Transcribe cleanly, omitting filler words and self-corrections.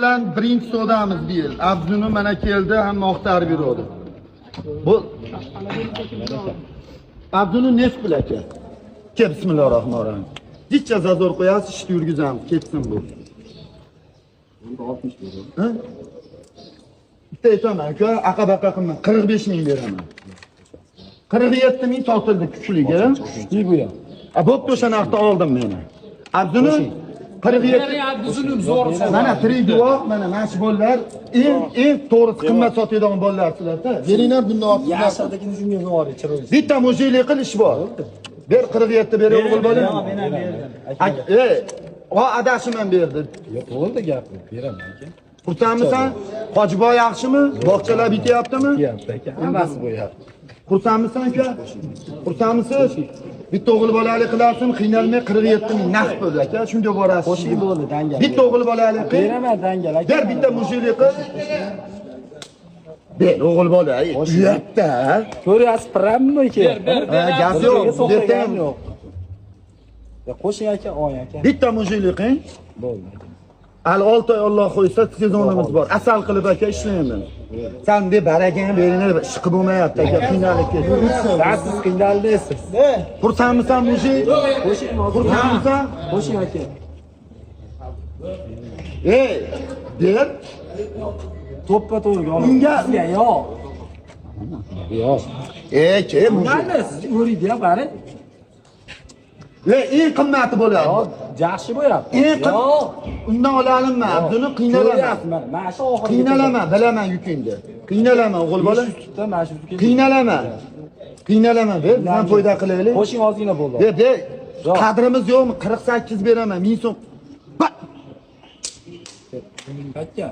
Bilan birinchi savdamiz bu yil. Abduni mana keldi, hamma oqtarib yuradi. Bu Abduni nech pul aka? Kel, bismillahirrohmanirrohim. Jicha зазор qo'yasiz, ishni yurgizamiz, ketsin bu. Ha? Bitta aytaman, aka, aqa-baqa qilma. 45 ming beraman. 47 ming sotildi kuchligi. Kuchli bu ham. A, bo'pti, o'sha narxda oldim meni. Abduni 47. Abduzunim zo'r. Mana tirik guvoh, mana shu bolalar eng to'g'risi qimmat sotadigan bolalar sizlarda. Beringlar bundan ortiq. Yashildagini shunga zo'r chiroyli. Bitta мужик lik qil, ish bor. Ber 47, ber, o'g'il bola. Ey, o adashim ham berdi. Yo'q, bo'ldi gap. Beraman aka. Xursandmisan? Hojiboy yaxshimi? Bog'chalar bityaptimi? Bityapti aka. Hammasi bo'lyapti. Xursandmisan aka? Xursandmisiz? Bitta o'g'il bolali qilasin, qiynalmay 47 ming naqd pul aka, shunga borasiz. Qo'shing bo'ldi dangal. Bitta o'g'il bolali qil. Beraman dangal aka. Ber bitta мужик lik qil. Ber o'g'il bola, uyatda. Ko'ryapsiz, pirammi aka? Ber, ber, ber. Ha, gap yo'q. To'xtagan yo'q. Ya qo'shing aka, oy aka. Bitta мужик lik qiling. Bo'ldi aka. Hali 6 oy Alloh qo'ysa sezonimiz bor. Asal qilib aka ishlayman. San deb barakangni beringlar, ish qilib bo'lmayapti aka, qiynalib ketdim. Siz qiynaldingiz. Xursandmisan, мужик? Qo'shing. Xursandmisan? Qo'shing aka. Ey, ber. To'ppa to'g'ri olib. Unga- Yo'q. Yo'q. Ey, ke, мужик. Qiynalmaysiz, o'riydi ya bari. Ey, eng qimmati bo'ladi. Yo'q, yaxshi bo'lyapti. Eng Yo'q. Undan olalinma, Abduni qiynalaman. Ko'ryapsiz mana, mana shu oxirgi. Qiynalaman, bilaman yukingni. Qiynalaman, o'g'il bola. Tutda mana shu Qiynalaman. Qiynalaman, ber, bizdan foyda qilaylik. Qo'shing ozgina bo'ldi. Ber, ber. Yo'q. Qadrimiz yo'qmi? 48 beraman, 1000 so'm. Ba! Aka.